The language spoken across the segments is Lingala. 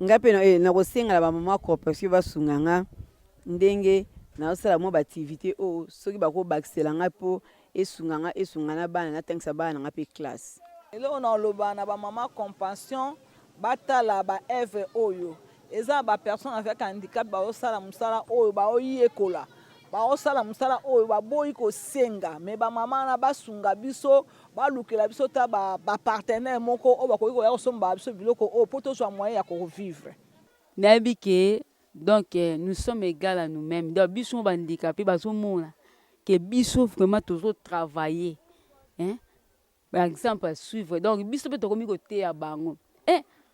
Nga mpe nakosenga na bamama corporation basunga nga ndenge nazosala mwa baactivité oyo, soki bakobakisela nga mpo esunga nga, esunga na bana, natangisa bana na nga mpe classe. Eloko na oloba na bamama compassion, batala baœuvre oyo eza na bapersonne avec handicap baosala mosala oyo, baoyekola, baosala mosala oyo, baboyi kosenga. Me bamama wana basunga biso, balukela biso ta bapartenaire moko oyo bakoki koya kosomba biso biloko oyo mpo tozwa moyen ya kovivre. Nayebi ke donc nous sommes égal à nous-mêmes. Donc biso bahandicapé bazomona ke biso vraiment tozotravailler, hein? Par exemple à suivre. Donc biso mpe tokomi koteya bango.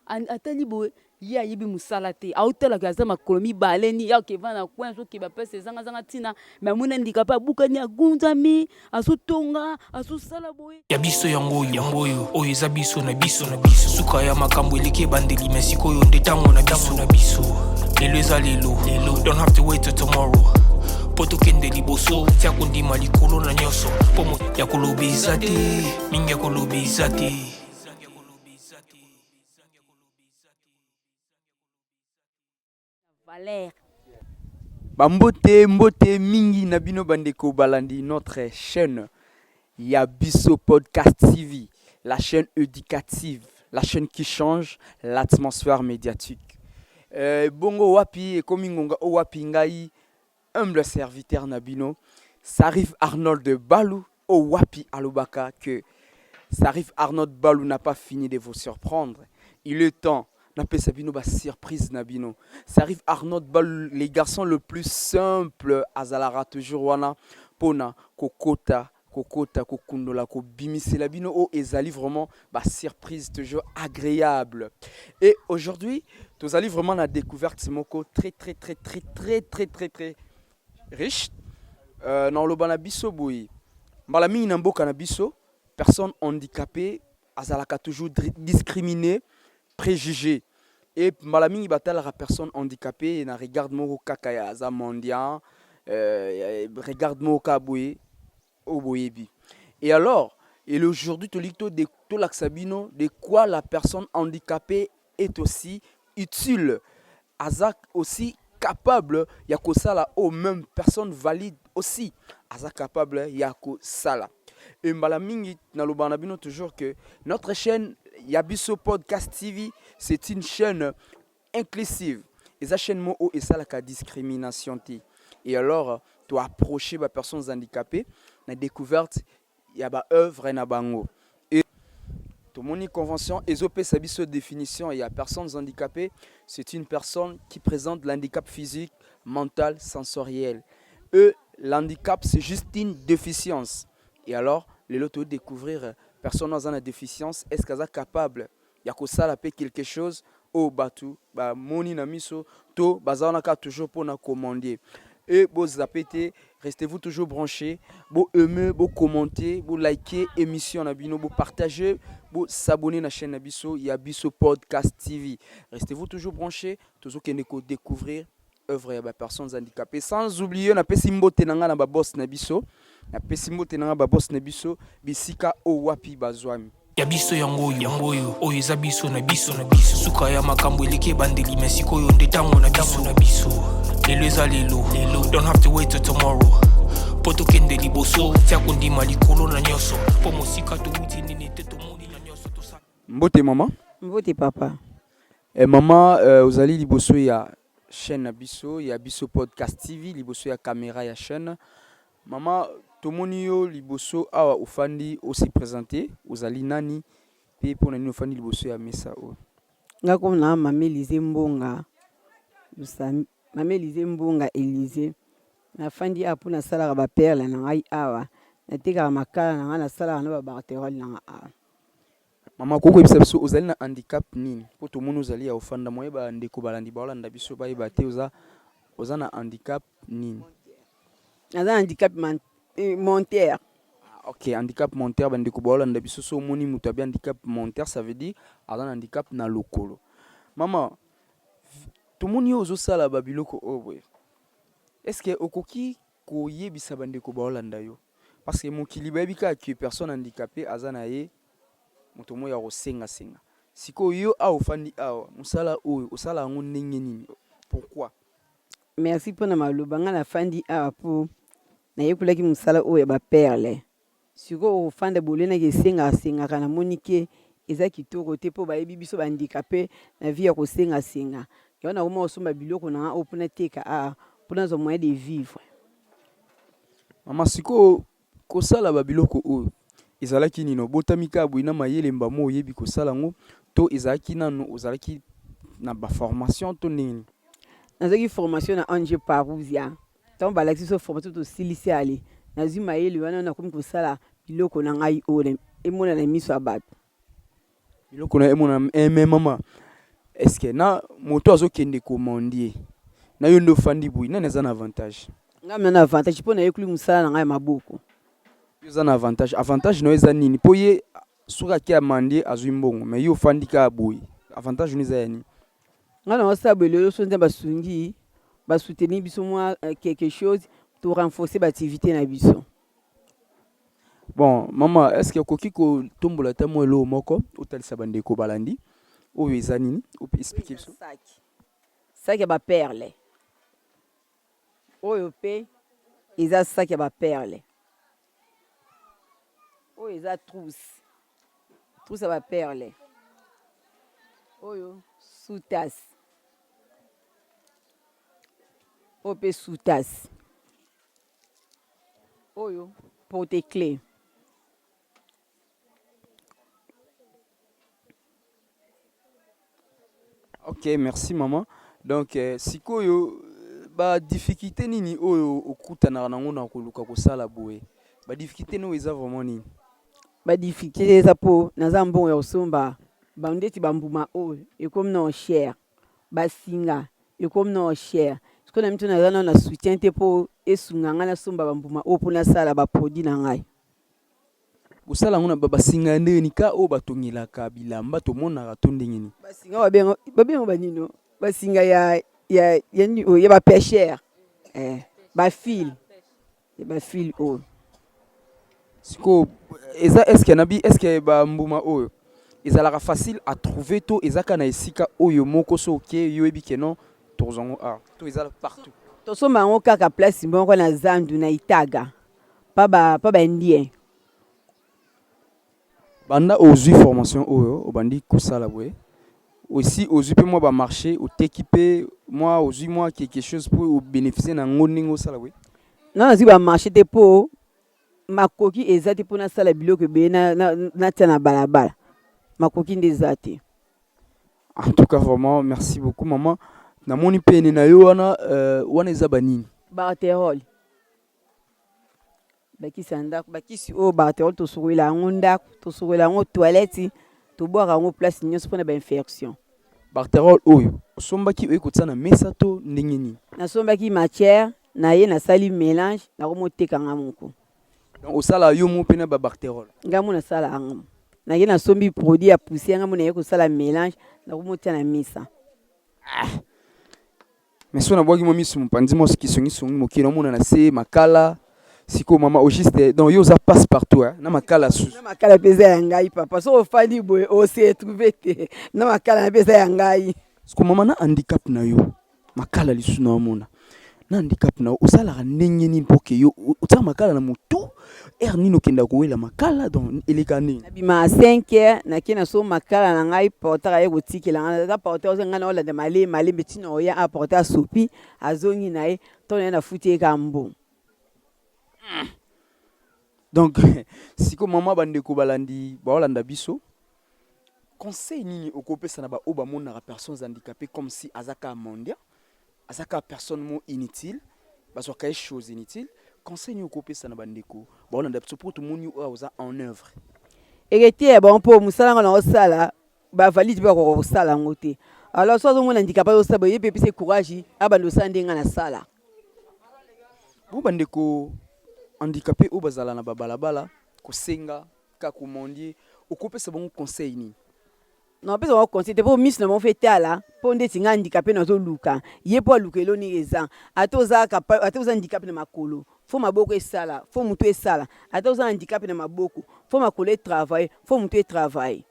Atali boye, ye ayebi mosala te, aotalaka, aza makolo mibale ni akeva na coin, azokeba mpese ezangazanga ntina. Me amoni handicapé abukani, agunzami, azotonga, azosala boye. Ya biso yango oyo, yango oyo, oyo eza biso na biso na biso. Suka ya makambo eleki ebandeli, me sikoyo nde ntango na biso na biso. Lelo eza lelo lelo, don't have to wait till tomorrow mpo tokende liboso. Tia kondima likolo na nyonso, mpo ya koloba eza te mingi, ya koloba eza te. Valeur. Bambote, mbote mingi na bino bandeko balandi notre chaîne Ya Biso Podcast TV, la chaîne éducative, la chaîne qui change l'atmosphère médiatique. Bongo wapi ekomi ngonga o wapi ngai humble serviteur na bino Sarif Arnold Balou o wapi alobaka que Sarif Arnold Balou n'a pas fini de vous surprendre. Il est temps napesa bino ba surprise na bino. Sarif Arnold Balou, les garçons le plus simple, azalaka toujours wana pona kokota kokota kokundola kobimisela bino oyo ezali vraiment ba surprise toujours agréable. Et aujourd'hui tozali vraiment na découverte moko très très très très très très très très riche. Na oloba na biso boye, mbala mingi na mboka na biso, personne handicapée azalaka toujours discriminé, préjugé. Et mbala mingi batalaka personne handicapée na regard moko kaka ya aza mendiant, regard moko kaka boye oyo boyebi. Et alors, et aujourd'hui tolingi tolakisa bino de quoi la personne handicapée est aussi utile, aza aussi capable ya kosala oyo même personne valide aussi aza capable ya kosala. Et mbala mingi nalobaka na bino toujours que notre chaîne Ya Biso Podcast TV, c'est une chaîne inclusive, eza chaîne moko oyo esalaka discrimination te. Et alors toapprocher bapersonnes handicapées na découverte ya baœuvre na bango. Et tomoni convention ezopesa biso définition ya personnes handicapées: c'est une personne qui présente l'handicap physique, mental, sensoriel. Eux, l'handicap, c'est juste une déficience. Et alors lelo todécouvrir personne aza na déficience, est ce que aza capable ya kosala mpe quelque chose oyo bato bamoni na miso to baza wana kaka toujours mpona commander? Et bozape te, restez-vous toujours branchés, bo aimer, bo commenter, bo liker émission na bino, bo partager, bo s'abonner na chaîne na biso Ya Biso Podcast TV. Restez-vous toujours branchés, tozokende ko découvrir œuvre ya bapersonnes handicapées. Sans oublier, napesi mbote na nga na baboss na biso, napesi mbote na nga baboss na biso bisika oyo wapi bazwami. Ya biso yango oyo, yango oyo, oyo eza biso na biso na biso. Suka ya makambo eleki ebandeli, me sikoyo nde ntango na biso na biso. Lelo eza lelo lelo, don't have to wait till tomorrow mpo tokende liboso. Tia kondima likolo na nyonso, mpo mosika towuti nini te, tomoni na nyonso tosala. Mbote mama. Mbote papa. Mama, ozali liboso ya chaîne na biso Ya Biso Podcast TV, liboso ya caméra ya chaîne. Mama, tomoni yo liboso awa ofandi, osi présente, ozali nani mpe mpona nini ofandi liboso ya mesa oyo? Nga kombo na Mama Elize Mbonga Lusami, Mama Elize Mbonga Elize. Nafandi awa mpo nasalaka baperle na ngai awa, natekaka makala na ngai, nasalaka na babanderole na ngai awa. Mama, okoki koyebisa biso ozali na handicap nini? Mpo tomoni ozali ya ofanda moye, bandeko balandi baolanda biso bayeba te oza na handicap nini. Naza na handicap moteur. Ah, ok, handicap moteur. Bandeko baolanda biso, so omoni moto abi handicap moteur, ça veut dire aza na handicap na lokolo. Mama, tomoni yo ozosala babiloko oyo boye. Est ce que okoki koyebisa bandeko baolanda yo, parce que mokili bayebi kaka ke personne handicapé aza na ye moto moko ya kosengasenga? Sikoyo yo awa ofandi awa musala oyo osala yango ndenge nini? Pourquoi? Merci pona maloba nga nafandi awa po nayekolaki musala oyo ya ba perle sikoyo kofanda boye nake esengaka sengaka namoni ke eza kitoko te po bayebi biso ba handicape na vie ya kosenga senga yango nakoma kosomba biloko nanga oyo po nateka awa po nazwa moyen de vivre. Maman sikoyo Kosala ba biloko oyo ezalaki nini? Obotami kaka boye na mayele mbamo oyebi kosala yango to ezalaki nanu ozalaki na ba formation to ndenge nini? Nazwaki formation na ong Parousia, tango balakisi biso formation tosilisi ale nazwi mayele wana nakomi kosala biloko na ngai oyo emonana na miso ya bato. Biloko na emonana eh mais maman est ce que na moto azo kende ko mendier na yo nde ofandi boye nani aza na avantage? Nga na na avantage po nayekoli musala na nga ya maboko. Yo oza na avantage, avantage na yo eza nini? Po ye soki ake a mendier azui mbongo mais yo ofandi kaka boye avantage na yo eza ya nini? Nga nazo sala boye lelo soki nzambe asungi ba soutenir biso mua quelque chose to renforcer ba activites na biso. Bon mama est ce que okoki kotombola ata mwa eloko moko otalisa bandeko balandi oyo eza nini? Explique biso. Sac ya ba perle oyo pe eza sac ya ba perle oyo eza trousse trousse ya ba perle oyo sous tasse oyo pe sous tasse. Oyo porte cle. Ok merci maman donc euh, sikoyo ba difficulté nini oyo okutanaka nango na koluka kosala boye ba difficulté nini eza vraiment nini? Ba difficulté eza po naza mbongo ya kosomba ba ndeti ba mbuma oyo ekomi nao cher ba singa Ekomi nao cher sikoyo na mituna naza nao na soutien te po esunga ngai nasomba ba mbuma oyo po nasala ba produits na ngai. Bosala yango na ba singa ya ndenge nini? Ka oyo batongelaka bilamba tomonaka to ndenge nini? Ba singa oyo babenga babenga ba nini oyo? Ba singa ya ya ya nini oyo ya ba pecheurs eh ba fil ya ba fil oyo. Sikoyo eza est ce que nabi est ce que ba mbuma oyo ezalaka facile à trouver to eza kaka na esika oyo moko soki oke yo oyebi que non tokozwa yango awa to eza partout? Tosomba yango kaka place moko na zandu na itaga pa ba pa ba indien. Banda ozui formation oyo obandi kosala boye osi ozui pe mwa ba marche oteki pe mwa ozui mwa quelque chose po o beneficier na ngo ndenge osala boye? Nanu nazui ba marche te po makoki eza te po nasala biloko ebele natia na balabala makoki nde eza te. En tout cas vraiment merci beaucoup maman namoni pene na yo wana euh, wana eza ba nini? Barterol. Bakisi ya ndako, bakisi oyo bacterol tosukolela yango ndako, tosukolela yango toilette, tobwaka yango place nyonso mpona ba infection. Bacterol oyo osombaki oye kotia na mesa to ndenge nini? Nasombaki matière naye nasali melange nakomi koteka nga moko. Donc osala yo moko pe na ba bacterol? Nga moko nasala yango. Nake nasombi produit ya poussière nga moko naye kosala melange nakomi kotia na mesa. Ah! Mais soki nabwaki mwa misu mopanzi mwa kisongisongi moke naomona na se makala sikoyo mama au juste donc yo oza passe partout hein, na makala susu na makala mpe eza ya ngai papa soki ofandi boye ose trouve te na makala na mpe eza ya ngai sikoyo mama na handicap na yo makala lisusu naomona na handicap na yo osalaka ndenge nini mpo ke yo otiaka makala na motu heure nini okendaka kowela makala donc eleka nini nabima 5 heures nake naso makala na ngai porteur aye kotikela ngai aza porteur ozo ngai naolanda malembe malembe ntina oya a porteur asopi azongi na ye ntango na ye nafuti ye kaka mbongo donc siko mama bandeko balandi baolanda biso conseil nini okopesa na baoyo bamonaka personnes handicapées comme si aza kaka mendiant Aza kaka personne moko inutile, bazwaka ye chose inutile. Conseil nini okopesa na bandeko baolanda biso mpo tomoni oyo oza en œuvre? Eketeya bango mpo mosala yango naosala ba valide mpe bakoka kosala yango te. Alors soki azomona handicap azosala boye, ye mpe epesa ye courage abanda kosala ndenge ngai nasala. Bongo bandeko handicapes oyo bazala na ba balabala kosenga kaka ko mendier, okopesa bango conseil nini? Nakopesa bango conseil te po misu na bango faut etala po ndeti nga handicape nazo luka ye po aluka eloko nini eza ata oza ata oza handicape na makolo faut maboko esala faut mutu esala ata oza handicape na maboko faut makolo e travailler faut mutu e travailler.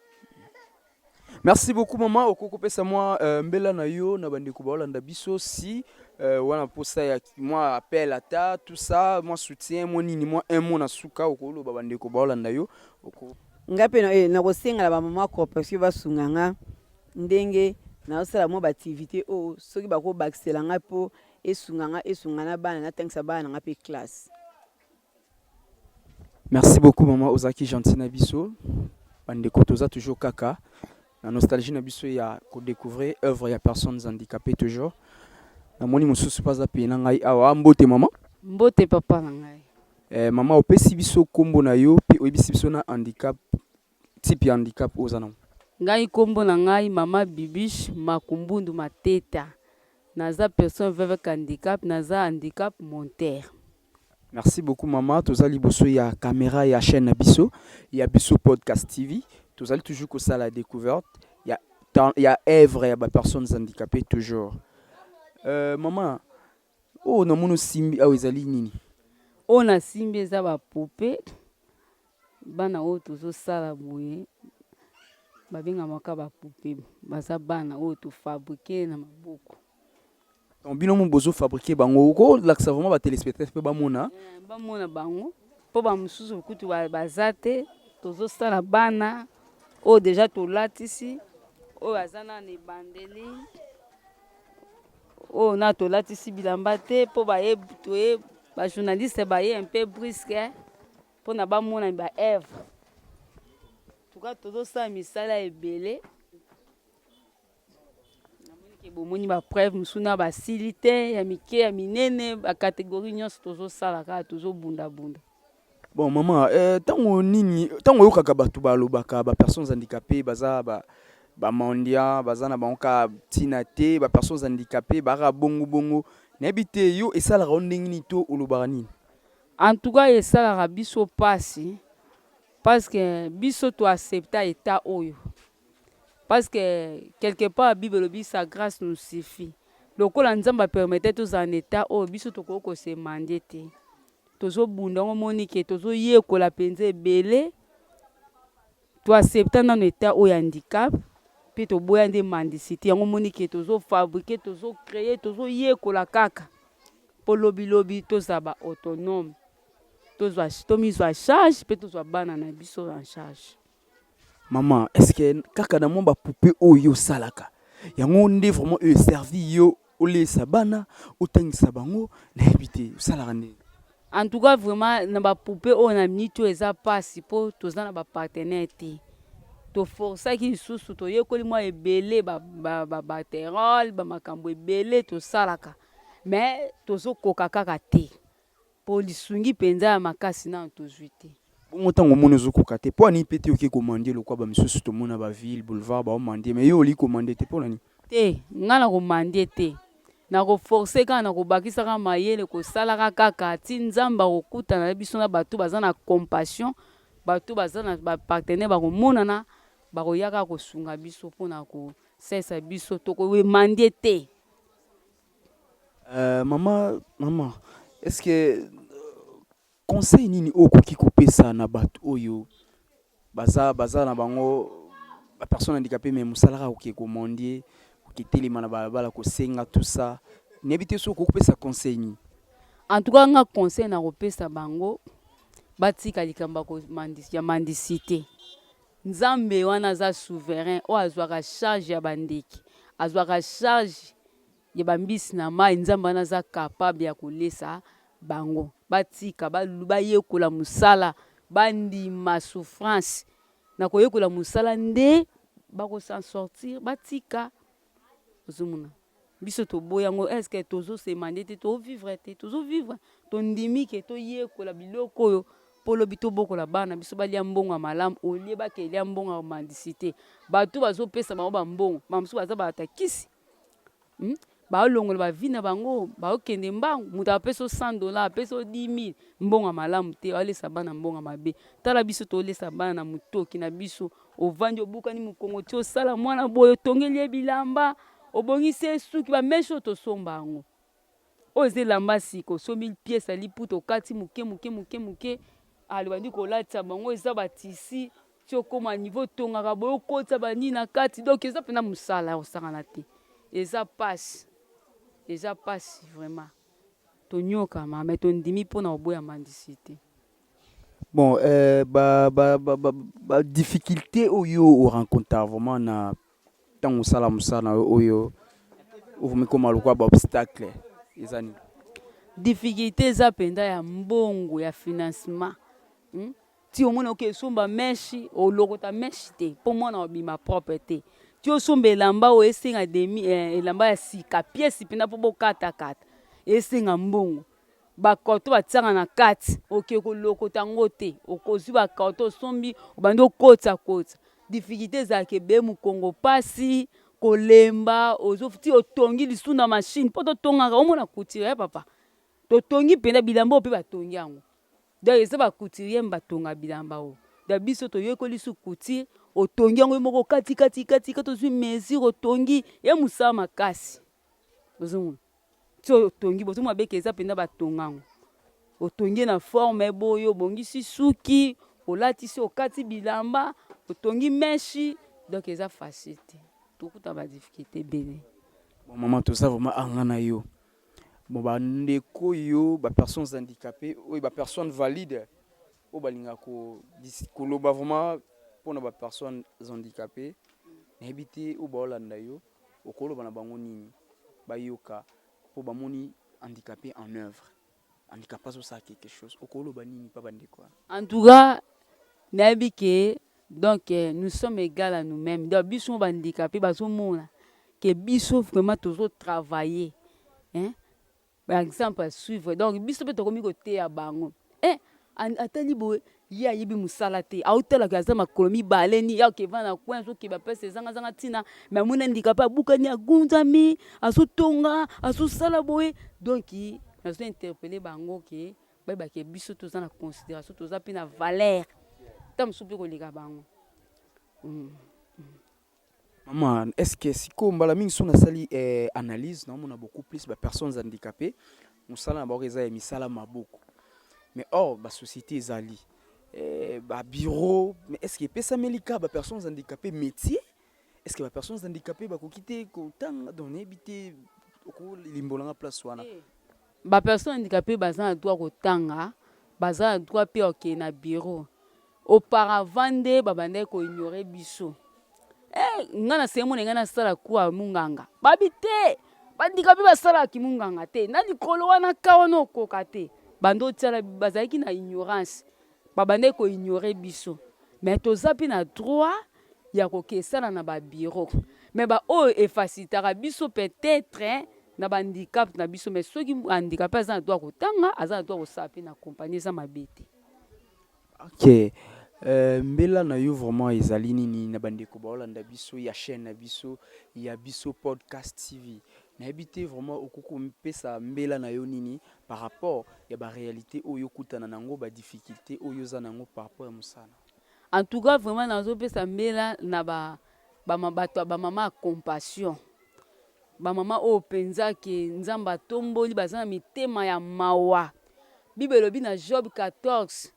Merci beaucoup maman, okoki kopesa mwa mbela na yo na bandeko baolanda biso si wana posa ya mwa appel ata tout ça, mwa soutien, mwa nini, mwa un mot na suka okoloba bandeko baolanda yo oko. Nga mpe nakosenga na bamama corporation basunga nga ndenge nazosala mwa baactivité oyo, soki bakobakisela nga mpo esunga nga, esunga na bana, natangisa bana na nga mpe classe. Merci beaucoup maman, ozalaki gentil na biso. Bandeko, toza toujours kaka na nostalgie na biso ya kodécouvrir œuvre ya personnes handicapées. Toujours namoni mosusu mpe aza pene na ngai awa. Mbote mama. Mbote papa na ngai. Mama, opesi biso nkombo na yo mpe oyebisi biso na handicap, type ya handicap oyo oza nango. Ngai, nkombo na ngai mama Bibiche Makumbundu Mateta. Naza personne veuve avec handicap, naza handicap moteur. Merci beaucoup mama. Toza liboso ya caméra ya chaîne na biso ya Biso Podcast TV. Tozali toujours kosala découverte ya œuvre ya bapersonnes handicapées toujours. Mama, oyo namoni osimbi awa ezali nini? Oyo nasimbi eza bapoupées. Bana oyo tozosala boye babengamaka bapoupées, baza bana oyo tofabriquer na maboko. Donc bino mo bozofabriquer bango, okolakisa vraiment batéléspectateur mpe bamona. Bamona bango mpo bamosusu kutu baza te. Tozosala bana oyo déjà tolatisi, oyo aza nana ebandeli, oyo na tolatisi bilamba te mpo baye toye bajournaliste baye un peu brusque mpona bamona baœuvre. Tuka tozosala misala ebele. Namoni ke bomoni bapreuve mosusu na basili te, ya mike, ya minene, bacatégorie nyonso tozosala kaka, tozobundabunda. Bon mama, ntango nini, ntango oyokaka bato balobaka bapersonnes handicapées baza bamendiant, baza na bango kaka ntina te, bapersonnes handicapées bakaka bongo bongo, nayebi te yo esalaka yo ndenge nini to olobaka nini? En tout cas, esalaka biso mpasi parce que biso toaccepta état oyo, parce que quelque part Bible elobi: "Sa grâce nous suffit." Lokola Nzambe apermettre tozala na état oyo, biso tokoki kosemendier te. Tozobunda yango, omoni ke tozoyekola mpenza ebele. Toaccepta nano état oyo ya handicap mpe toboya nde mendicité. Yango omoni ke tozofabriquer, tozocréer, tozoyekola kaka mpo lobilobi tozala baautonome, tomizwa charge mpe tozwa bana na biso en charge. Mama, est ce que kaka na mwa bapoupées oyo osalaka yango nde vraiment oyo eservi yo olesa bana, otangisa bango? Nayebi te osalaka ndenge. En tout cas, vraiment, na bapoupées oyo na miniti oyo eza mpasi mpo toza na bapartenaire te. Toforsaki lisusu, toyekoli mwa ebele, baterole, bamakambo ebele tosalaka, mais tozokoka kaka te mpo lisungi mpenza ya makasi nano tozwi te. Bongo ntango omoni ozokoka te, mpo ani mpe te oke komendier lokwa bamisusu tomona baville, boulevard, baomendier, mais yo oli komendier te, mpo na nini? Te, ngai na komendier te. Nakoforcer kaka, na kobakisaka mayele, kosalaka kaka ti Nzambe akokutana na biso na bato baza na compassion, bato baza na bapartenaire, bakomonana, bakoya kaka kosunga biso mpona kosalisa biso. Tokomendier te. Mama, est ce que conseil nini oyo okoki kopesa na bato oyo baza na bango bapersonne handicapé, mais mosala kaka koke komendier, koketelema na balabala, kosenga, tout ça? Nayebi te soki okoki kopesa conseil nini. En tout cas, nga conseil na kopesa bango, batika likambo ya mendicité. Nzambe wana aza souverain, oyo azwaka charge ya bandeke, azwaka charge ya bambisi na mai. Nzambe wana aza capable ya kolesa bango. Batika, bayekola mosala, bandima souffrance na koyekola mosala nde bakosan sortir. Batika. Ozomona biso toboya yango, est-ce tozosemendier te? Tozovivre te? Tozovivre. Tondimi ke toyekola biloko oyo mpo lobi tobokola bana biso, balia mbongo ya malamu olie bakelia mbongo ya mendicité. Bato bazopesa bango bambongo, bamosusu baza bato ya kisi, Baolongola bavie na bango, baokende mbangu. Moto apesi o 100 $, apesi o 10 000, mbongo ya malamu te. Aolesa bana mbongo ya mabe. Tala biso tolesa bana na motoki na biso. Ovandi, obukani mokongo ti osala mwana boye, otongeli ye bilamba, obongisi ye suki, bamèches oyo tosomba yango, oyo eza elamba sika, osombi pièce ya liputa, okati moke moke moke moke, ale bandi kolatisa bango. Eza batissu. Ti okoma niveau otongaka boye okotisa ba nini na kati donc eza pena musala ya kosakana te eza pasi eza pasi vraiment toniokama mais tondimi pona koboya mendicite. Bon euh, ba ba ba ba, ba difficulté oyo o rencontra vraiment na ntango osala mosala na yo oyo okomi koma lokola ba obstacle eza nini? Difficulté eza mpenza ya mbongo ya financement hmm? Ti omona oke somba mèche olokota mèche te po mwana obima propre te ti osomba elamba oyo esenga demi eh, elamba ya sika pièce mpenza mpo bokatakata esenga mbongo bakarto batiaka na kati oke kolokota yango te okozwi bakarto osombi obandi okotisa kotisa difficulté ezalaka ebele mokongo mpasi kolemba ozo ti otongi lisusu na machine mpo totongaka omona couture ya papa totongi mpenza bilamba oyo mpe batongi yango Donc eza ba couturier batonga bilamba oyo. Donc biso toyekoli su couture, otongi yango yo moko okati kati kati kati ozwi mesure otongi ye mosala makasi. Ozomona? Ti otongi bozomona beke eza mpenza batonga yango. Otongi na forme boye, obongisi suki, olatisi okati bilamba, otongi meshi, donc eza facile te. Tokuta ba difficulté ebele. Bon maman toza vraiment anga na yo. Bon ba ndeko oyo ba personnes handicapées oyo ba personnes valides oyo balingaka ko koloba vraiment mpona ba personnes handicapées nayebi te oyo baolanda yo okoloba na bango nini bayoka mpo bamoni handicapé en œuvre handicapé azosala quelque chose okoloba nini mpa bandeko wana? En tout cas nayebi ke donc nous sommes égal à nous-mêmes donc biso ba handicapé bazomona que biso vraiment tozo travailler hein ba exemple à suivre donc biso pe tokomi koteya bango eh atali boye ye ayebi mosala te aotalaka aza makolo mibale ni ya okeva na coin azokeba pese ezangazanga ntina me amoni handicapé abukani agunzami azotonga azosala boye donc nazo interpelle bango ke bayeba ke biso toza na considération toza mpe na valeur ta mosusu mpe koleka bango mm. Maman, est-ce que sikoyo mbala mingi so nasali eh, analyse naomona beaucoup plus ba personnes handicapées mosala na bango eza ya misala maboko mais or ba société ezali eh, ba bureau mais est-ce que epesameli ka ba personnes handicapées métier est-ce que ba personnes handicapées bakoki te kotanga donc nayebi te okolimbolanga place wana? Ba personnes handicapées baza na droit kotanga, baza na droit pe ya kokende na bureau. Auparavant nde babandaki ko ignorer biso. Eh, nga na semo na nga nasala cours ya munganga. Babi te, ba handicapes basalaka kimunganga te. Na likolo wana ka wana okoka te. Bando otiala bazalaki na ignorance. Babandaki ko ignorer biso. Mais toza pe na droit ya kokesana na ba bureau. Mais ba oyo e facilitaka biso peut-etre na ba handicap na biso mais soki handicapé aza na droit kotanga, aza na droit kosala pe na compagnie eza mabe te. Ok euh, mbela na yo vraiment ezali nini na bandeko baolanda biso ya chaîne na biso ya biso podcast TV nayebi te vraiment okoki kopesa mbela na yo nini par rapport ya ba réalité oyo okutana nango ba difficulté oyo oza nango par rapport ya mosala. En tout cas vraiment nazopesa mbela na ba ba bato ya ba mama ya compassion ba mama oyo penza ke Nzambe atomboli baza na mitema ya mawa Bible elobi na Job 14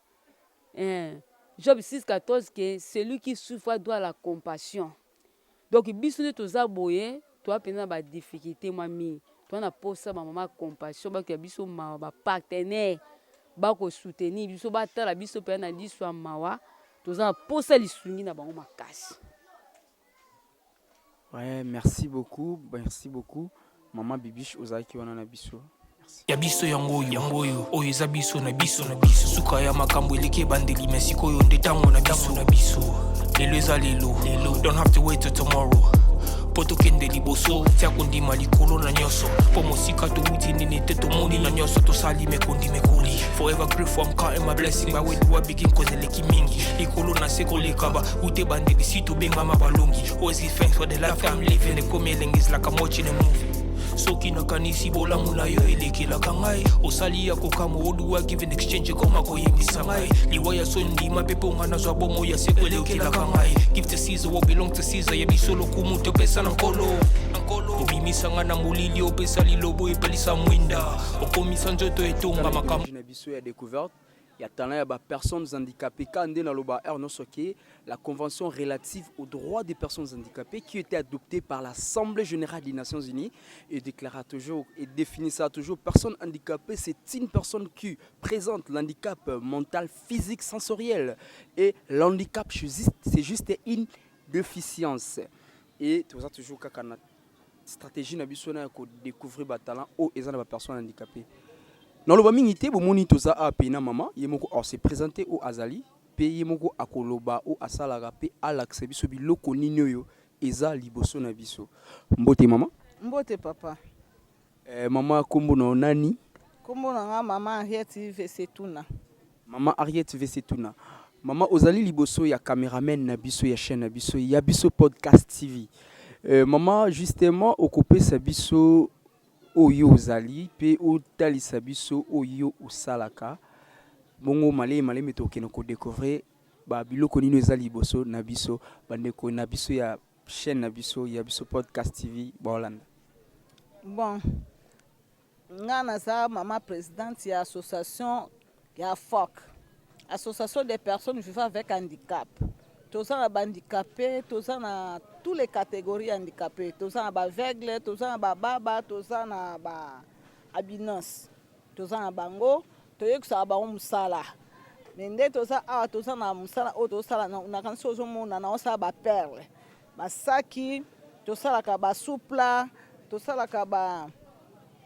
eh, Job 6 14 que celui qui souffre a droit à la compassion donc biso nde toza boye toza penza na ba difficulté mwa mingi toza na posa ba mama compassion bato ya biso mawa ba partenaire bako soutenir biso batala biso penza na liso ya mawa toza na posa lisungi na bango makasi. Ouais, merci beaucoup, merci beaucoup. Maman Bibiche ozalaki wana na biso. Merci. Ya biso yango oyo, yango oyo, oyo eza biso na biso na biso. Suka ya makambo eleki ebandeli, mais sikoyo nde tango na biso na biso. Lelo eza lelo, lelo. Don't have to wait till tomorrow. Po tokende liboso, tia kondima likolo na nyonso. Po mosika towuti nini te tomoni na nyonso tosali mekondi mekoli. Forever grateful, I'm counting my blessing. By where do I begin? Cause eleki mingi. Likolo na se koleka ba ute ebandeli si tobengama balongi. Always give thanks for the life I'm living. Ekomi elengi is like I'm watching a movie. Soki nakanisi bolamu na yo elekelaka ngai osali ya kokamwa oduwa give in exchange ekoma koyembisa ngai liwa ya soni ndima mpe mpo ngai nazwa bomoi ya seko elekelaka ngai give to Caesar what belong to Caesar ya biso lokumu topesa na nkolo obimisa ngai na molili opesa lilobo epelisa mwinda okomisa nzoto etonga makambo na biso ya découverte. Ya talent ya ba personnes handicapées. Ka nde naloba heure nyonso ke la Convention relative aux droits des personnes handicapées qui était adoptée par l'Assemblée générale des Nations Unies et déclara toujours et définissait toujours: personne handicapée, c'est une personne qui présente l'handicap mental, physique, sensoriel et l'handicap, c'est juste une déficience. Et toza toujours kaka na stratégie na biso na ya kodécouvrir batalent oyo eza na bapersonne handicapée. Naloba mingi te, bomoni toza awa mpe na mama ye moko ase présente oyo azali, mpe ye moko akoloba oyo asalaka mpe alakisa biso biloko nini oyo eza liboso na biso. Mbote, mama. Mbote, papa. Mama, nkombo na yo nani? Nkombo na nga mama Henriette Vesetuna. Mama Henriette Vesetuna, mama ozali liboso ya cameraman na biso ya chaîne na biso ya Biso Podcast TV. Mama, justement okopesa biso oyo ozali mpe otalisa biso oyo osalaka bongo. Malemi malemi tokende kodécouvrir babiloko nini eza liboso na biso. Bandeko na biso ya chaîne na biso ya Biso Podcast TV baolanda. Bon, nga naza mama présidente ya association ya FOC, Association des personnes vivant avec handicap. Toza na bahandicapé, toza na tous les catégories handicapé: toza na baaveugle, toza na bababa, toza na ba albinos, toza na bango. Toyekisaka bango mosala. Me nde toza awa, toza na mosala oyo tozosala. Nakanisi ozomona naosala baperle, basaki, tosalaka basous-plats, tosalaka ba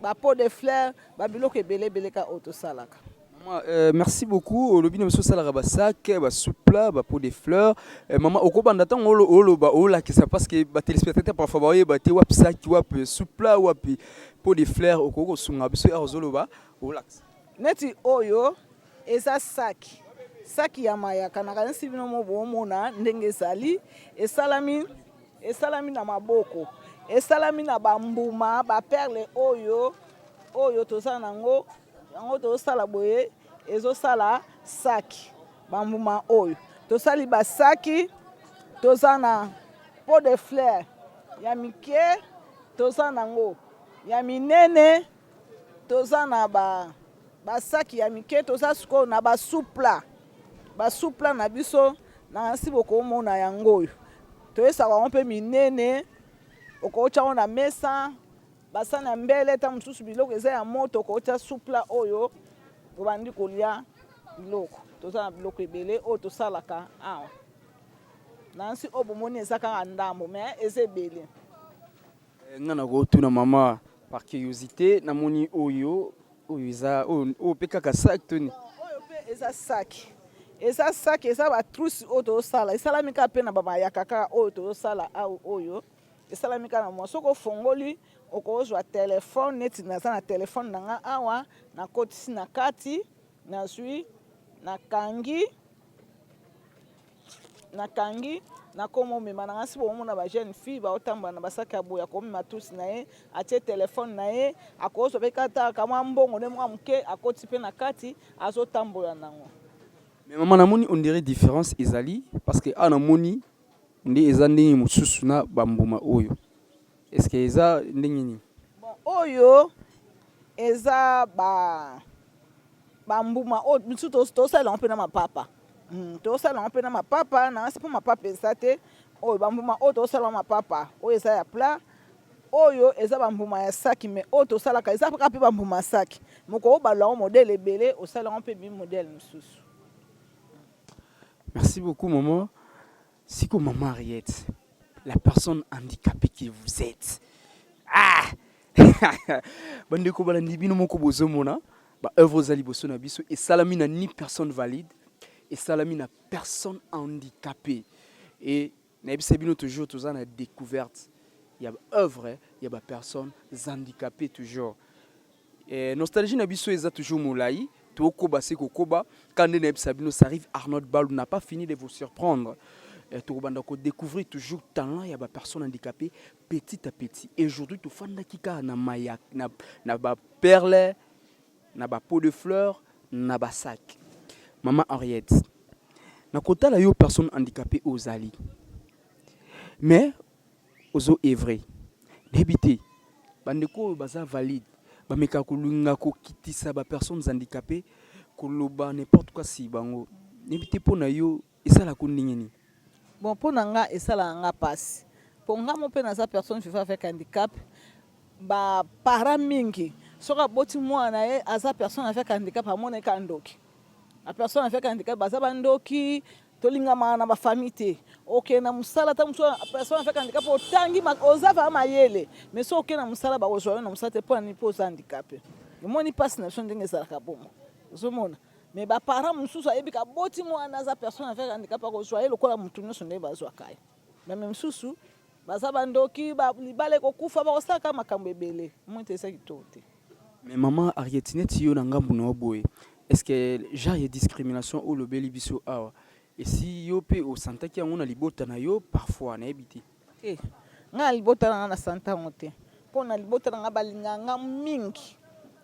bapots de fleurs, babiloko ebele ebele ka oyo tosalaka. Mama, merci beaucoup. Olobi na biso osalaka basac, basous-plats, bapots de fleurs. Mama, okobanda ntango oloba, olakisa, parce que batéléspectateur parfois baoyeba te wapi sac, wapi sous-plat, wapi pot de fleurs. Okoki kosunga biso ere ozoloba, olakisa. Neti oyo eza saki, saki ya mayaka. Nakanisi bino mo boomona ndenge ezali esalami, esalami na maboko, esalami na bambuma, baperle oyo toza nango. Yango tozosala boye, ezosala saki. Bambuma oyo tosali basaki, toza na pot de fleur ya mike, toza nango ya minene, toza na ba basaki ya mike, toza sikoyo na basous-plats. Basous-plats na biso na nsi bokomona yango oyo toyesaka yango mpe minene. Okotya yango na mesa, basani ya mbele, ta mosusu biloko eza ya moto, okotya sous-plat oyo, obandi kolia biloko. Toza na biloko ebele oyo tosalaka awa na nsi. Oyo bomoni eza kaka ndambo, mais eza ebele. Nga na kotuna mama par curiosité, namoni oyo eza oyo mpe kaka sac toni? Oyo mpe eza saki, eza saki, eza batrousse oyo tozosala. Esalami kaka mpe na bamayaka kaka oyo tozosala awa. Oyo esalami kaka na mwa, soki ofongoli, okozwa telefone. Neti naza na telefone na nga awa, nakotisi na kati, nazwi, nakangi, nakangi, nakoma omema na nga. Si bomona bajeune fille baotambola na basaki ya boye, akomema trousse na ye, atie telefone na ye, akozwa mpe kata kamwa mbongo nde mwa moke, akoti mpe na kati, azotambola nango. Mais mama, namoni on dirait différence ezali, parce que awa namoni nde eza ndenge mosusu na bambuma oyo. Est ce que eza ndenge nini? Bon, oyo eza ba bambuma oyo misusu tosalela yango mpe na mapapa. Tosala yango mpe na mapapa na nsi, mpo mapapa eza te. Oyo bambuma oyo tosala yango mapapa, oyo eza ya plat. Oyo eza bambuma ya saki, mais oyo tosalaka eza kaka mpe bambuma ya saki moko. Obalola yango modèle ebele, osala yango mpe bi modèle mosusu. Merci beaucoup, maman. Siko maman Henriette, la personne handicapée que vous êtes, ah, bandeko balandi, bino moko bozomona baœuvre eza liboso na biso, esalami na ni personne valide, esalami na personne handicapée. Et nayebisa bino toujours, toza na découverte ya baœuvre ya bapersonnes handicapées toujours. Nostalgie na biso eza toujours molai, tokoba se kokoba. Ka nde nayebisa bino, ça arrive, Arnold Balou n'a pas fini de vous surprendre. Tokobanda kodécouvrir toujours talent ya bapersonnes handicapées petit à petit. Et aujourd'hui tofandaki kaka na maya, na baperle, na bapots de fleurs, na basac. Mama Henriette, na kotala yo personne handicapée ozali, mais ozo œuvrer, nayebi te bandeko oyo baza valide bamekaka kolinga kokitisa bapersonnes handicapées. Koloba n'importe quoi si bango. Nayebi te mpo na yo esalaka yo ndenge nini? Bon mpo na nga esalaka nga pasi po nga moko pe naza personne vivant avec handicap ba parents mingi soki aboti mwana na ye aza personne avec handicap amona ye kaka ndoki ba personne avec handicap baza ba ndoki tolingamaka na ba famille te okende na mosala ata mosusu personne avec handicap otangi oza vraiment mayele mais soki okende na mosala bakozwa yo na mosala te mpo na nini mpo oza handicapé omoni mpasi na biso ndenge ezalaka bongo ozomona Mais ba parents mosusu ayebi ka boti muana aza personne avec handicap akozua ye lokola mutu nionso ndenge bazuaka ye. Mais misusu baza ba ndoki ba libala ekokufa bakosala kaka makambo ebele omoni te eza kitoko te. Mais maman Harriet neti yo na ngambu na yo boye est ce que genre ya discrimination oyo olobeli biso awa esi yo pe o sentaki yango na libota na yo parfois nayebi te. Te nga na libota na nga na santa yango te po na libota na nga balingaka nga mingi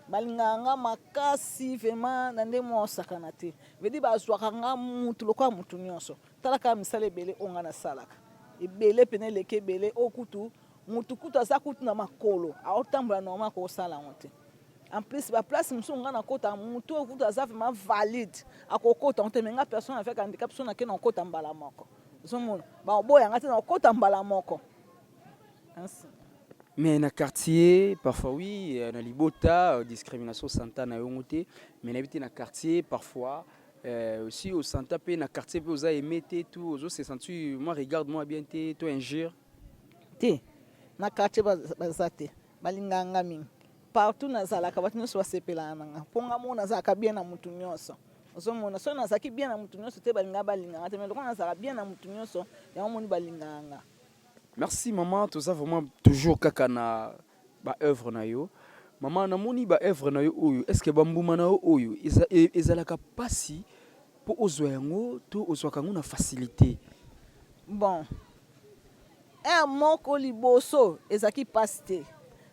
balingaka nga makasi vraiment na ndenge moko osakana te veut dire bazwaka nga mutu lokola mutu nionso tala kaka misala ebele oyo nga nasalaka ebele pena eleki ebele oyo kutu mutu kutu aza kutu na makolo aotambola normal akosala yango te en plus ba place mosusu nga nakota mutu oyo kutu aza vraiment valide akokota yango te mais nga personne avec handicap soki nake nakota mbala moko Ozomona bakoboya nga te na kokota mbala moko. Merci. Mais na quartier parfois oui na libota discrimination osanta na yongo te mais nayebi te na quartier parfois aussi osanta pe na quartier pe oza aime te tout ozo se sentir moi regarde moi bien te to injure. Te na quartier baza te balingaka nga mingi partout nazalaka bato nyonso basepelaka na nga po nga moko nazalaka bien na mutu nyonso. Ozo mona soki nazalaki bien na mutu nionso te balinga balinga nga te mais lokola nazalaka bien na mutu nionso yango omoni balingaka nga. Merci maman toza vraiment toujours kaka na ba oeuvre na yo maman na moni ba oeuvre na yo oyo est ce que ba mbuma na yo oyo ezalaka pasi po ozua yango to ozuaka yango na facilite? Bon heure moko liboso ezalaki pasi te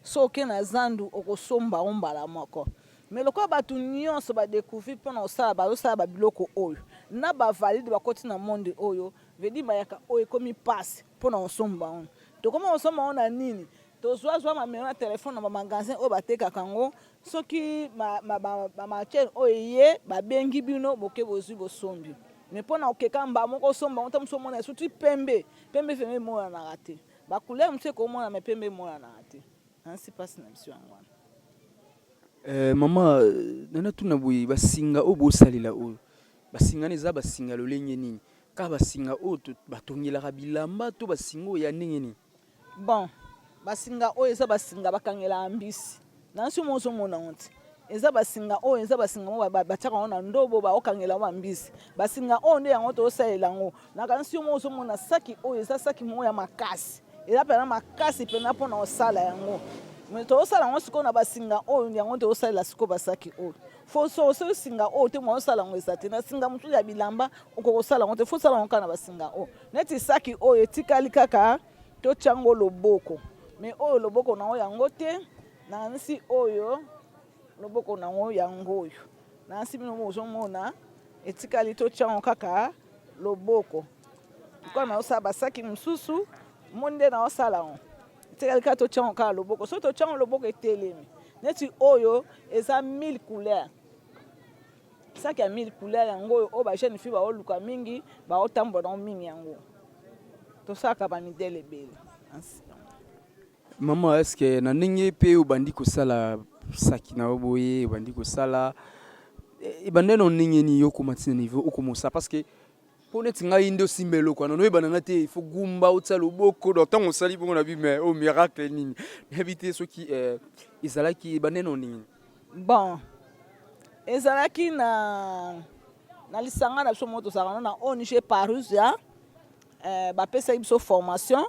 soki oke na zandu okosomba yango mbala moko Mais lokola batu nionso ba decouvrir pona kosala bazo sala ba biloko oyo na ba valide bakoti na monde oyo veut dire mayaka oyo ekomi pasi pona kosomba yango tokomi kosomba yango na nini tozua zua ba numero ya telephone na ba magasin oyo batekaka yango soki ba matière oyo eye babengi bino boke bozui bosombi mais pona kokeka mbala moko osomba yango tango mosusu omona surtout pembe pembe vraiment emonanaka te ba couleur mosusu ekomonana mais pembe emonanaka te. Nancy pasi na biso yango wana. Eh maman nana tuna boye ba singa oyo bosalela oyo ba singa wana eza ba singa lolenge nini kaka ba singa oyo batongelaka bilamba to ba singa oyo ya ndenge nini? Bon ba singa oyo eza ba singa bakangelaka mbisi Nancy omo ozo mona yango te eza ba singa oyo eza ba singa moko batiaka yango na ndobo baokangela yango ba mbisi ba singa oyo nde yango tozosalela yango nakanisi yo moko ozomona saki oyo eza saki moko ya makasi Eza pena makasi pena pona kosala yango. Mais tozosala yango sikoyo na basinga oyo yango tozosalela sikoyo basaki oyo. Fo so so singa oyo te moyen osala yango eza te. Na singa mosusu ya bilamba okoki kosala yango te. Fo osala yango kaka na basinga oyo. Neti saki oyo etikali kaka totia yango loboko. Mais oyo loboko na yango yango te. Nakanisi oyo loboko na yango yango oyo. Nakanisi bino bozomona etikali totia yango kaka loboko. Lokola naosala basaki mosusu moni nde naosala yango etikali kaka totya yango kaka loboko soki totya yango loboko etelemi neti oyo eza 1000 couleur saki ya 1000 couleur yango oyo oyo bajeune fille baoluka mingi baotambola nango mingi yango tosalaka bamidele ebele. Maman est ce que na ndenge pe obandi kosala saki na yo boye obandi kosala ebandaki na ndenge nini yo okoma ti na niveau okoma osala parce que po neti ngai nde osimba eloko wana noyeba na nga te il faut gumba otia loboko donc ntango osali bongo na bi mais oyo miracle nini nayebi te soki ezalaki ebandaki na ndenge nini. Bon ezalaki na na lisanga na biso moko tozalaka na ONG Parousia bapesaki biso formation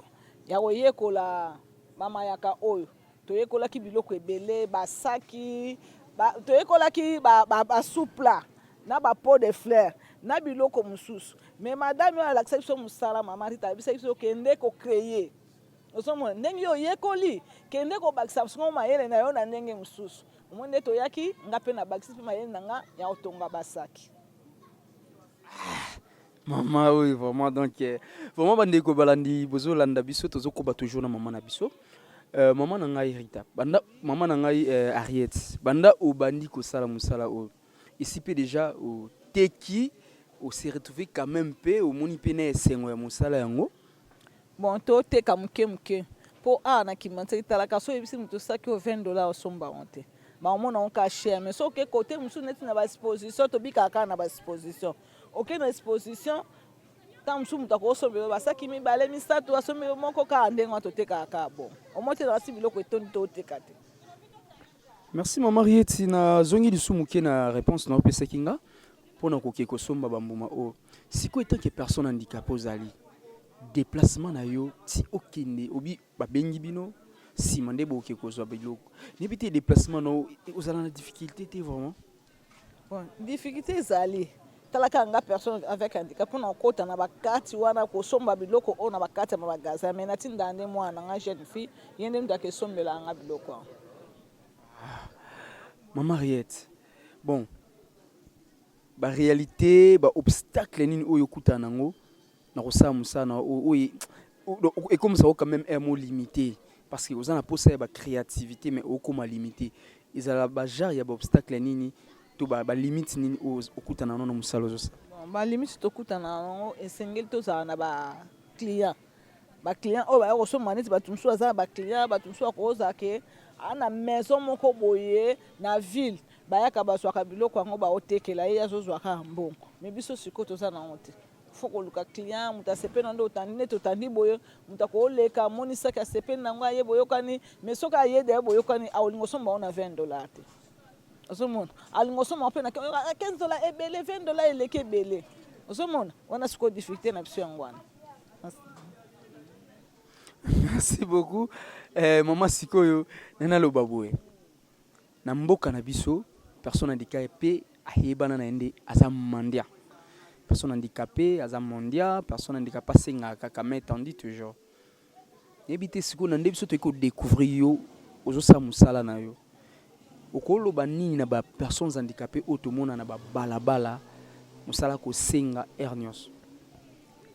ya koyekola ba mayaka oyo toyekolaki biloko ebele ba saki ba, toyekolaki ba, ba, ba soupla na ba pot de fleur na biloko mosusu mais madame oyo alakisaki biso mosala mama Rita ayebisaki biso kende ko créer ozomona ndenge yo oyekoli kende kobakisa songo mayele na yo na ndenge mosusu omoni nde toyaki nga mpe nabakisi mpe mayele na nga ya kotonga basaki. Ah, Maman oyo vraiment donc eh, vraiment bandeko balandi bozolanda biso tozokoba toujours na mama na biso euh, mama na ngai Rita banda mama na ngai euh, Harriet banda obandi kosala mosala oyo. Esi mpe dejà oteki, o se retrouver quand meme mpe omoni mpe na esengo ya mosala yango? Bon toteka moke moke mpo awa na Kimbanseke talaka soki oyebisi moto saki oyo 20 dollars osomba yango te. Bakomona yango kaka cher mais soki oke cote mosusu neti na ba exposition tobikaka kaka na ba exposition. Oke na exposition ntango mosusu moto akosombela yo basaki mibale misato asombi yo moko kaka ndenge wana totekaka kaka bongo. Omoni te na biloko etondi toteka te. Merci maman Rieti, nazongi lisusu moke na reponse na opesaki nga mpo na koke kosomba bambuma oyo. Sikoyo etant que personne handicapée ozali, deplacement na yo ti okende obi babengi bino nsima nde boke kozwa biloko, nayebi te deplacement na yo ozala na difficulté te vraiment? Bon, difficulté ezali tala kaka nga personne avec handicap mpona kokota na bakati wana kosomba biloko oyo na bakati ya magasin mais natindaka nde mwana na nga jeune fille ye nde moto akesombelaka nga biloko yango. Ah, Maman Riette, bon ba réalité ba obstacle nini oyo okutana nango na kosala mosala na oyo ekomisa yo quand même un mot limité parce que oza na posa ya ba créativité mais okoma limité, ezala ba genre ya ba obstacle nini to ba limite nini oyo okutana nango na mosala ozosala? Bon, ba limite tokutana nango esengeli tozala na ba client, ba client oyo baya kosomba neti bato mosusu baza na ba client, bato mosusu bakozala ke aa na maison moko boye na ville bayaka bazwaka biloko yango baotekela ye azozwa kaka mbongo, mais biso sikoyo toza nango te. Faut koluka client moto asepeli na nde otandi neti otandi boye moto akoleka amoni saki asepeli na yango aye boyokani mais soki aye deya boyokani akolinga osomba yango na 20 dollars te ozomona alinga osomba yango mpe na 15 dollars ebele 20 dollars eleki ebele ozomona wana sikoyo difficulté na biso yango wana. Merci beaucoup eh, mama sikoyo naloba boye na mboka na biso personne handicapée ayebana na ye nde aza mendiant, personne handicapée aza mendiant, personne handicapée asengaka kaka mais tandis toujours nayebi te sikoyo na nde biso toyei kodécouvrir yo ozosala mosala na yo, okoloba nini na ba personnes handicapées oyo tomona na babalabala mosala kosenga heure nyonso?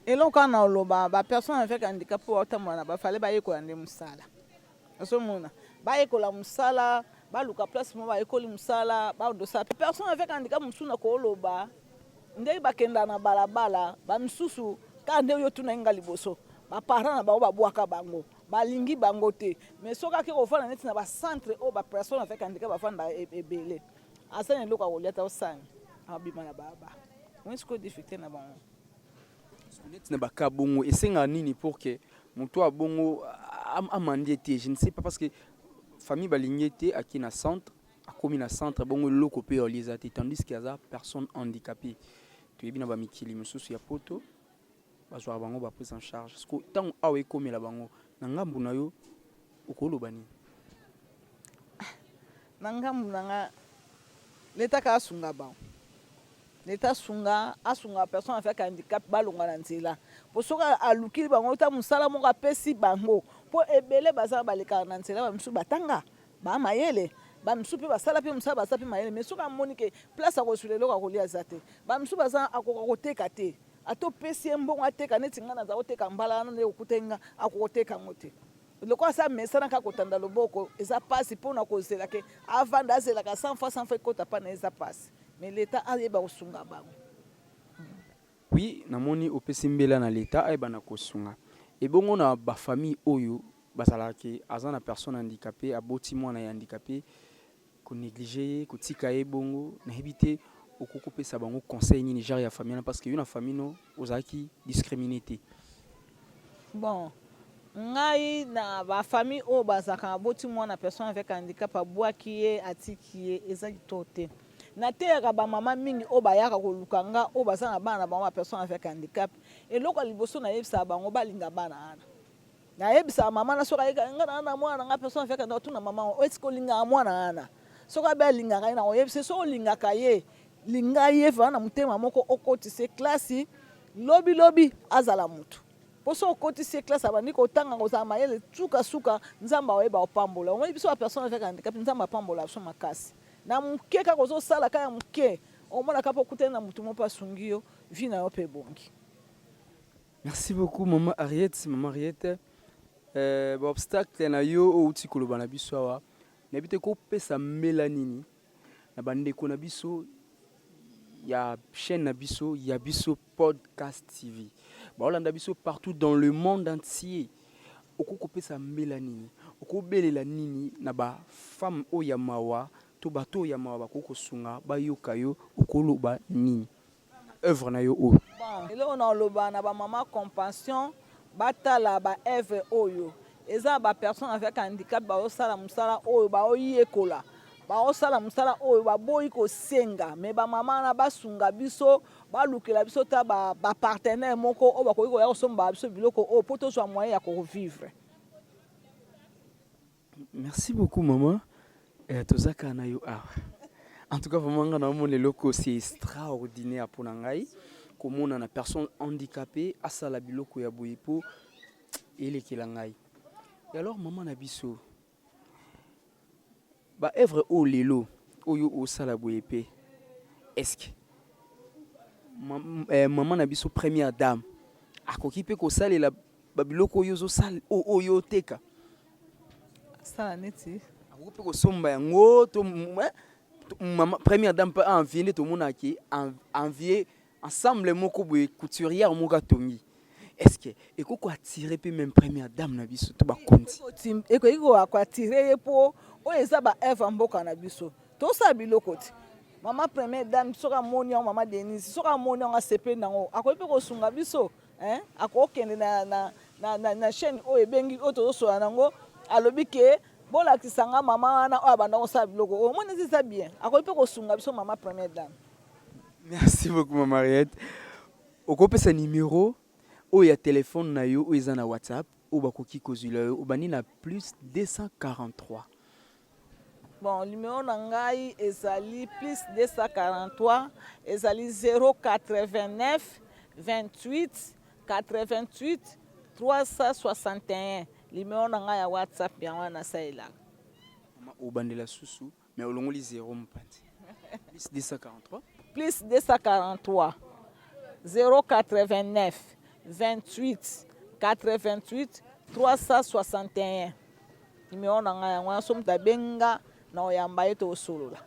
Eloko wana oloba ba personnes avec handicap oyo baotambola na bafale bayekola nde mosala, ozomona bayekola mosala, baluka place moko bayekoli mosala badosala. Personne avec handicap mosusu na koloba ndenge bakendaka na balabala, bamisusu kaka nde oyo otunaki nga liboso, baparent na bango babwaka bango, balingi bango te. Mais soki ake kovanda neti na bacentre oyo bapersone avec handicap bavandaka ebele, aza na eloko ya kolia te, osani abima na balabala. Omoni sikoyo difficulté na bango. Neti na baka bongo esengaka nini pour que moto abongo amandie te? Je ne sais pas, parce que famille balingi te aki na centre, akomi na centre bongo eloko mpe olia eza te, tandis que aza personne handicapée. Toyebi na bamikili mosusu ya poto bazwaka bango ba prise en charge. Siko ntango awa ekomela bango na ngambu na yo okoloba nini? Na ngambu na nga, leta kaka asunga bango, leta asunga, asunga personne avec handicap balongwa na nzela, po soki alukili bango ta mosala moko apesi bango, po ebele baza balekaka na nzela, bamisusu batanga ba mayele, bamisusu mpe basala mpe mosala baza mpe mayele, mais soki amoni ke place akozwila eloko akolia eza te, bamisusu baza akoka koteka te, ata opesi ye mbongo ateka, neti nga naza koteka mbala wana nde okutaki nga, akoka koteka yango te. Lokola asi amesana kaka kotanda loboko, eza pasi pona kozela ke avanda azelaka 100 fois 100 fois ekota pa na ye, eza pasi, mais l'etat ayeba kosunga bango. Oui namoni opesi mbela na l'etat ayeba na kosunga ebongo na ba famille oyo bazalaka ke aza na personne handicape aboti mwana ya handicape ko negliger ye kotika ye bongo nayebi te okoki kopesa bango conseil nini genre ya famille wana parce que yo na famille no ozalaki discrimine te. Bon ngai na ba famille oyo bazalaka aboti mwana personne avec handicap abwaki ye atiki ye eza kitoko te. Nateyaka ba mama mingi oyo bayaka koluka nga oyo baza na bana na bango ba personne avec handicap, eloko ya liboso nayebisaka bango balinga bana wana. Nayebisaka mama na soki ayeka nga na na mwana na nga personne avec handicap, tuna mama ngo est-ce que olingaka mwana wana? Soki abe alingaka ye nakoyebisa ye soki olingaka ye linga ye vraiment na motema moko okotisa ye classe lobi lobi azala mutu. Po soki okotisi ye classe abandi kotanga kozala mayele suka suka Nzambe akoyeba kopambola. Omoni biso ba personne avec handicap Nzambe apambola biso makasi. Na muke kaka ozosala kaka ya muke omona kaka pe okutani na mutu moko pe asungi yo vie na yo pe ebongi. Merci beaucoup maman Harriet, maman Harriet euh, ba obstacle na yo oyo outi koloba na biso awa nayebi te kopesa mbela nini na bandeko na biso. Ya chaîne na biso, ya biso podcast TV, baolanda biso partout dans le monde entier. Okoki kopesa mbela nini, okobelela nini na bafemme oyo ya mawa to bato oyo ya mawa bakoki kosunga bayoka yo? Okoloba nini œuvre na yo oyo? Bon, eloko na oloba na bamama compassion, batala baœuvre oyo. Eza na bapersone avec handicap baosala mosala oyo, baoyekola, baosala mosala oyo, baboyi kosenga. Me bamama wana basunga biso, balukela biso ta bapartenaire moko oyo bakoki koya kosomba biso biloko oyo mpo tozwa moyen ya kovivre. Merci beaucoup, maman. Toza kaka na yo awa. En tout cas, vraiment, nga naomona eloko, c'est extraordinaire mpona ngai komona na personne handicapée asala biloko ya boye mpo elekela ngai. Et alors, mama na biso, baœuvre oyo lelo oyo osala boye mpe, est-ce mama na biso première dame akoki mpe kosalela babiloko oyo ozosala, oyo oteka? Asala neti? Akoki mpe kosomba yango to mama première dame mpe envie nde tomonaki envie ensemble moko boye, couturière moko atongi. Est ce que ekoki koattirer mpe même première dame na biso to bakonzi? Ekoki koattirer ye mpo oyo eza baœuvre ya mboka na biso. Tosala biloko ti mama première dame soki amoni yango, mama Denise soki amoni yango, asepeli nango, akoki mpe kosunga biso. Akokende na chaîne oyo ebengi oyo tozosola nango, alobi ke bolakisa nga mama wana oyo abanda kosala biloko oyo. Omoni eza bien, akoki mpe kosunga biso mama première dame. Merci beaucoup, mama Mariette. Okopesa numéro oyo ya telefone na yo oyo eza na WhatsApp, oyo bakoki kozwila yo? Obandi na plus 243. Bon, numéro na ngai ezali plus 243, ezali 089 28 88 361. Numéro na ngai ya WhatsApp yango wana nasalelaka. Mama, obandela susu, mais olongoli 0 mopanzi. Plus 243. Plus 243 089 28 88 361. Numéro na ngai yango wana. So moto abenga na oyamba ye, tosolola.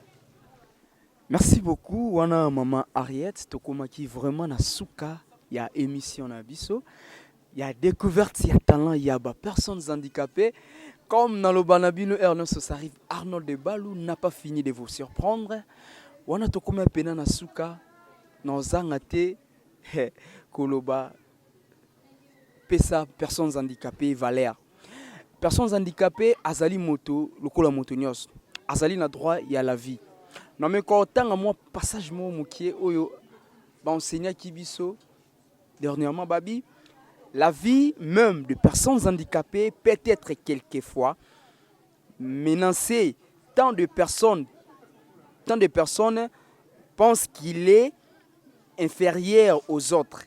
Merci beaucoup wana, mama Ariette. Tokomaki vraiment na suka ya émission na biso ya découverte ya talent ya bapersonnes handicapées. Comme naloba na bino heure nyonso, ça arrive, Arnold de Balou n'a pas fini de vous surprendre. Wana tokomi pena na suka. Naozanga te koloba: pesa personnes handicapées valeur. Personnes handicapées azali moto lokola moto nyonso, azali na droit ya la vie. Nameka otanga mwa passage moko mokie oyo baenseignaki biso dernièrement. Babi: la vie même de personnes handicapées peut être quelquefois menacée. Tant de personnes pensent qu'il est inférieur aux autres,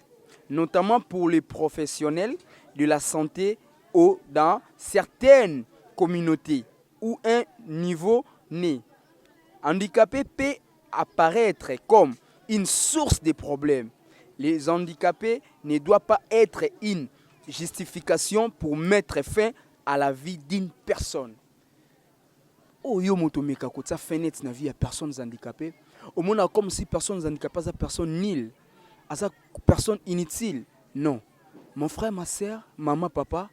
notamment pour les professionnels de la santé ou dans certaines communautés où un nouveau-né handicapé peut apparaître comme une source de problèmes. Les handicapés ne doivent pas être une justification pour mettre fin à la vie d'une personne. Oyo moto omeka kotia fin neti na vie ya personnes handicapées, omona comme si personnes handicapées aza personne nulle, aza personne inutile. Non, mon frère, ma sœur, mama, papa,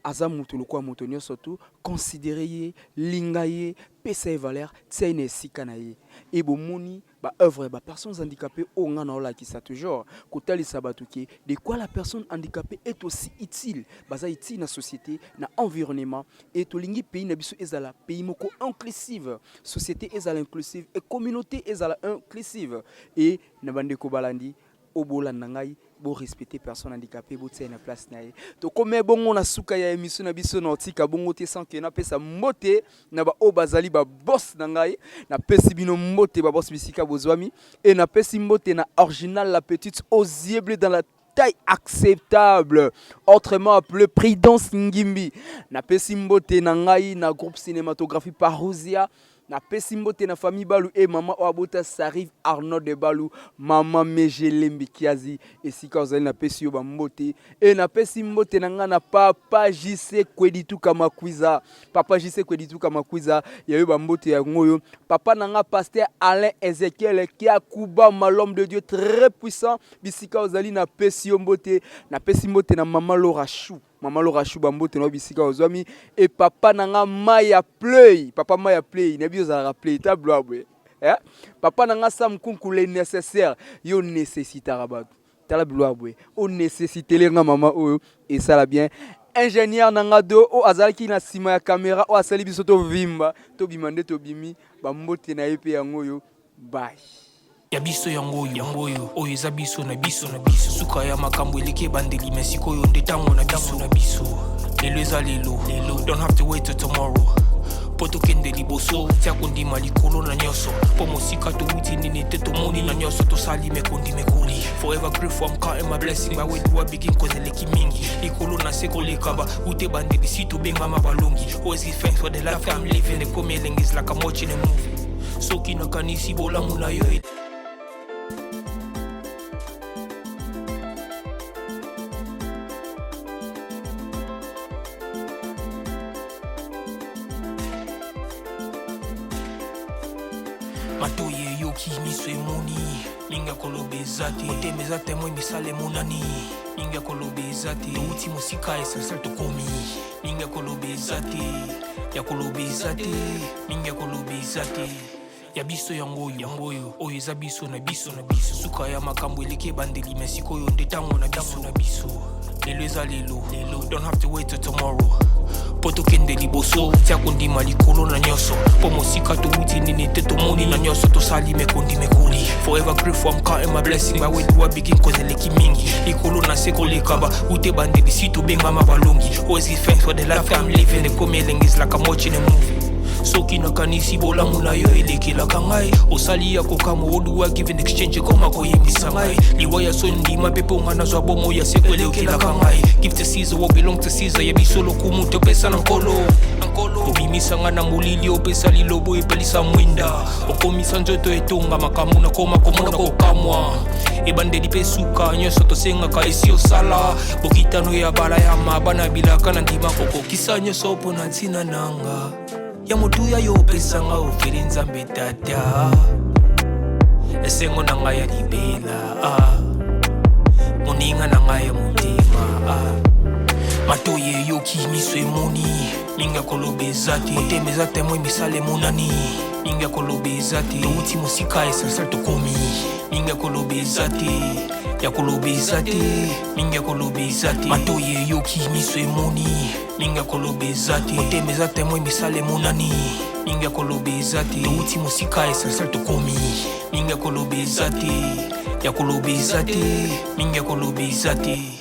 aza moto lokola moto nyonso. Tu considère ye, linga ye, pesa ye valeur, tia ye na esika na ye. E bomoni baœuvre ya bapersonnes handicapées oyo nga na olakisa toujours, kotalisa bato ke de quoi la personne handicapée est aussi utile. Baza utile na société, na environnement. E tolingi pays na biso ezala pays moko inclusive, société ezala inclusive et communauté ezala inclusive. E na bandeko balandi oyo bolanda ngai, borespecte personne handicapé, botia ye na place na ye. Tokomi bongo na suka ya émission na biso. Na otika bongo te sans ke napesa mbote na baoyo bazali baboss na ngai. Napesi bino mbote, baboss, bisika bozwami. E napesi mbote na Original, la petite aux yeux bleus dans la taille acceptable, autrement appelé Prudence Ngimbi. Napesi mbote na ngai na groupe cinématographie Parousia. Napesi mbote na famille Balu et mama oyo abota Sarive Arnaud de Balu, mama Meje Lembi Kiazi, esika ozali napesi yo ba mbote. Et napesi mbote na nga na papa JC Kwedituka Makwiza, papa JC Kwedituka Makwiza, ya yo ba mbote yango oyo. Papa na nga pasteur Alain Ezekiel Kiakubama, l'homme de Dieu très puissant, bisika ozali napesi yo mbote. Napesi mbote na mama Laura Chou. Maman Laura Chou ba mbote na yo bisika ozwami et papa na nga Maya Play, papa Maya Play, nayebi ozalaka play ta bloa boye. Eh? Papa na nga Sam Kunku le nécessaire, yo nécessitaka bato. Tala bloa boye. O nécessitele nga mama oyo esala bien. Ingénieur na nga do oyo azalaki na sima ya caméra oyo asali biso to vimba, tobima nde tobimi, ba mbote na ye pe yango oyo. Bye. Ya biso yango oyo, yango oyo, oyo eza biso na biso na biso. Suka ya makambo eleki ebandeli, mais sikoyo nde tango na biso na biso. Lelo eza lelo, lelo, don't have to wait till tomorrow. Po tokende liboso, tia kondima likolo na nyonso. Po mosika towuti nini te tomoni na nyonso tosali mekondi mekoli. Forever grateful, I'm counting my blessing. But where do I begin? Cause eleki mingi. Likolo na se koleka ba ute ebandeli si tobengama balongi. Always give thanks for the life I'm living. Ekomi elengi is like I'm watching a movie. Soki nakanisi bolamu na yo e- matoyi eyoki miso emoni mingi ya koloba eza te motema eza temoin misala emonani mingi ya koloba eza te touti mosika essentiel tokomi mingi ya koloba eza te ya koloba eza te mingi ya koloba eza te ya biso yango oyo yango oyo oyo eza biso na biso na biso suka ya makambo eleki ebandeli me sikoyo nde ntango na biso na biso lelo eza lelo lelo don't have to wait till tomorrow mpo tokende liboso tia kondima likolo na nyonso mpo mosika towuti nini te tomoni na nyonso tosali mekondi mekoli forever grateful I'm counting my blessing but where do I begin cause eleki mingi likolo na se koleka ba ute bandeli si tobengama balongi always give thanks for the life I'm living ekomi elengi is like I'm watching a movie soki nakanisi bolamu na yo elekelaka ngai osali ya kokamwa oduwa give in exchange ekoma koyembisa ngai liwa ya soni ndima mpe mpo ngai nazwa bomoi ya seko elekelaka ngai give to Caesar what belong to Caesar ya biso lokumu topesa na nkolo obimisa ngai na molili opesa lilobo epelisa mwinda okomisa nzoto etonga makambo nakoma komona kokamwa ebandeli mpe suka nyonso tosengaka esi osala bokitano ya balayama bana bilaka na ndima kokokisa nyonso mpo na ntina nanga ya motuya yo opesanga ofeli nzambe tata esengo na ngai ya libela ah. moninga na ngai ya motema ah. matoyi eyoki miso emoni mingi ya koloba eza te motema eza temoin misala emonani mingi ya koloba eza te touti mosika essentiel tokomi mingi ya koloba eza te ya koloba eza te mingi ya koloba eza te matoyi eyoki miso emoni mingi ya koloba eza te motema eza temoin misala emonani mingi ya koloba eza te touti mosika essentiel tokomi mingi ya koloba eza te ya koloba eza te mingi ya koloba eza te.